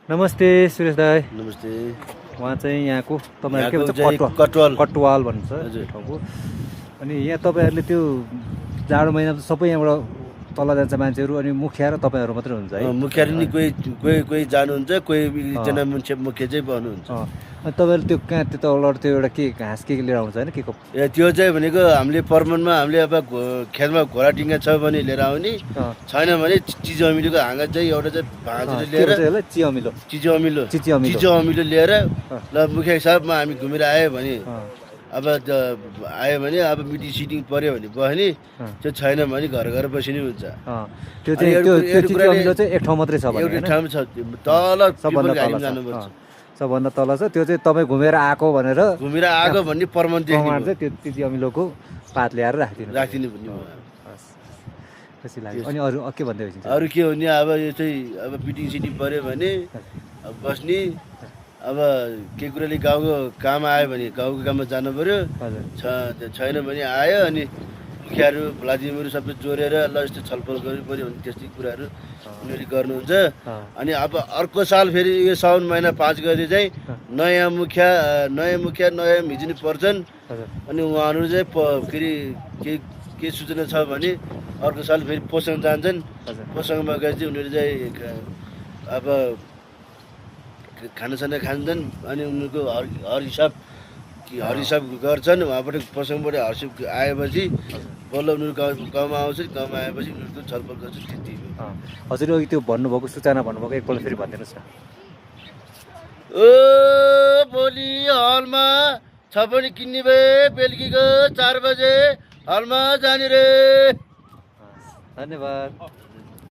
नमस्ते सुरेश दाई। नमस्ते। उहाँ चाहिँ यहाँको तपाईँहरू के यहाँको भन्छ कटवाल कटवाल भन्छ हजुर। ठाउँको। अनि यहाँ तपाईँहरूले त्यो जाडो महिनामा त सबै यहाँबाट तल जान्छ मान्छेहरू, अनि मुखिया र तपाईँहरू मात्रै हुन्छ है? मुखिया नि कोही जानुहुन्छ, कोही एकजना मुखिया चाहिँ बन्नुहुन्छ। अनि तपाईँहरूले त्यो कहाँ त्यो तलबाट त्यो एउटा के घाँस के लिएर आउँछ होइन के को? त्यो चाहिँ भनेको हामीले पर्मनमा हामीले अब खेतमा घोडा डिङ्गा छ भने लिएर आउने, छैन भने चिजो अमिलोको हाँगा चाहिँ एउटा चाहिँ भाँचो लिएर चिजो अमिलो लिएर ल मुखिया साहबमा हामी घुमेर आयो भने अब आयो भने अब मिटिङ सिटिङ पर्यो भने बस्ने, त्यो छैन भने घर घर बसिने हुन्छ। त्यो चाहिँ त्यो अमिलो चाहिँ एक ठाउँ मात्रै छ भने एउटै ठाउँमा छ, तल जानुपर्छ, सबभन्दा तल छ। त्यो चाहिँ तपाईँ घुमेर आएको भन्ने प्रमाण चाहिँ त्यो चिजी अमिलोको पात ल्याएर राखिदिनु भन्ने। खुसी लाग्यो। अनि अरू के भन्दै हुन्छ? अरू के हो नि, अब यो चाहिँ अब मिटिङ सिटिङ पर्यो भने अब बस्ने, अब केही कुराले गाउँको काम आयो भने गाउँको काममा जानु पर्यो, छैन भने आयो अनि मुखियाहरू भोलादिमीहरू सबै जोडेर ल यस्तो छलफल गर्नु पर्यो भने त्यस्तै कुराहरू उनीहरूले गर्नुहुन्छ। अनि अब अर्को साल फेरि यो साउन महिना 5 गते चाहिँ नयाँ मुखिया नयाँ भिजिनु पर्छन्। अनि उहाँहरू चाहिँ फेरि के सूचना छ भने अर्को साल फेरि पोसाङ जान्छन्। पोसाङमा गएर चाहिँ उनीहरू चाहिँ अब खानासाना खान्छन् अनि उनीहरूको हर हिसाब गर्छन्। उहाँबाट पोसाङबाट हरसिप आएपछि बल्ल उनीहरू गाउँमा आउँछन्, गाउँमा आएपछि उनीहरूको छलफल गर्छन्। त्यति हजुर अघि त्यो भन्नुभएको सूचना भन्नुभएको एकपल्ट फेरि भनिदिनुहोस् न। ओ भोलि हलमा छ पनि किन्ने भए बेलुकीको 4 बजे हलमा जाने रे। धन्यवाद।